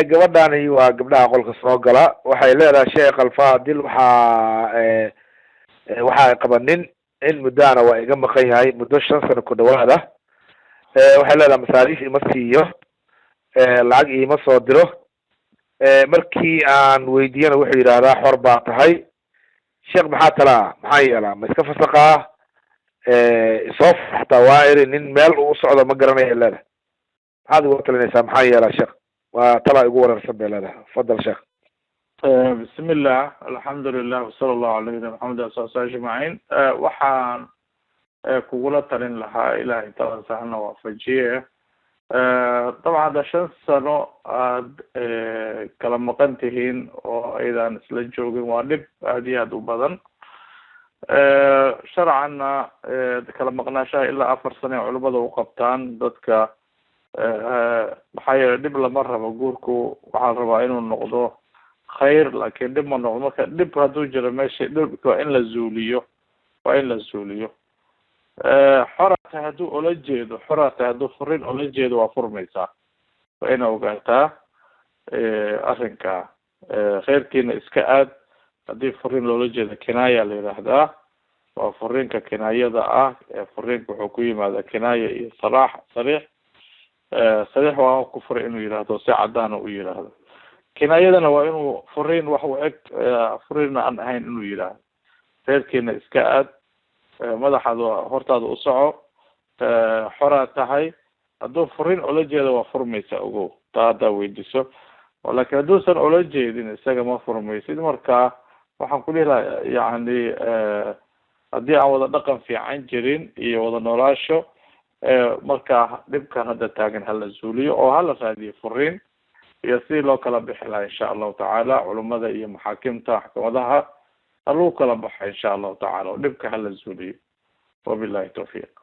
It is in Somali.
Gabadhani waa gabdhaha qolka soo gala. Waxay leedahay: "Sheekh alfaadil, waxaa qabanin in muddaana waa iga maqan yahay, muddo 5 sano ku dhawaada." Waxay leedahay: "Masaariif ima siiyo, lacag iima soo diro. Markii aan weydiiyana wuxuu yidhaahdaa xor baa tahay." Sheekh, maxaa talaa? Maxaa yeelaa? Ma iska fasaqaa? Isoo xataa waa iri nin meel uu usocdo ma garanaya leedahay. Maxaad igula talinaysaa? Maxaa yeelaa, sheekh? Waa talaa igu wareersan bay leedahay. Fadal, sheekh. Bismillah, alxamdulilah, wasala allahu ala nabiyina maxamed wasala ajmaciin. Waxaan kugula talin lahaa, ilahay talada hana waafajiye, dabcan hadda 5 sano aad kala maqan tihiin oo aydan isla joogin, waa dhib aad iyo aad u badan. Sharcanna kala maqnaashaha ilaa 4 sano ay culimada u qabtaan dadka. Maxaa yeelay, dhib lama rabo. Guurku waxaa la rabaa inuu noqdo khayr, laakin dhib ma noqdo. Marka dhib hadduu jiro meesha, dhibka waa in la zuuliyo, waa in la zuuliyo. Xorata hadduu ola jeedo, xorata hadduu furin ola jeedo, waa furmaysaa. Waa ina ogaataa arrinka. Khayrkiina iska aad. Haddii furin loola jeedo, kinaaya la yidhaahdaa, waa furinka kinaayada ah. Furinka wuxuu ku yimaada kinaaya iyo saraax, sariix. Sariix waa ku furay inuu yidhaahdo, si cadaana u yidhaahdo. Kinaayadana waa inuu furiin wax u eg furiinna aan ahayn inuu yidhaahdo: reerkiina iska aad, madaxaada hortaada u soco, xoraa tahay. Hadduu furin ola jeedo, waa furmaysa, ogow taa haddaa weydiiso. Laakin hadduusan ola jeedin isaga, ma furmaysid. Marka waxaan ku dhihi lahaa, yani, haddii aan wada dhaqan fiican jirin iyo wada noolaasho, marka dhibkan hadda taagan hala zuuliyo oo hala raadiyo furiin iyo sidii loo kala bixi lahaa, insha Allahu tacaala. Culimada iyo maxaakimta, maxkamadaha ha lagu kala baxo, insha Allahu tacala, oo dhibka hala zuuliyo. Wabillahi tawfiiq.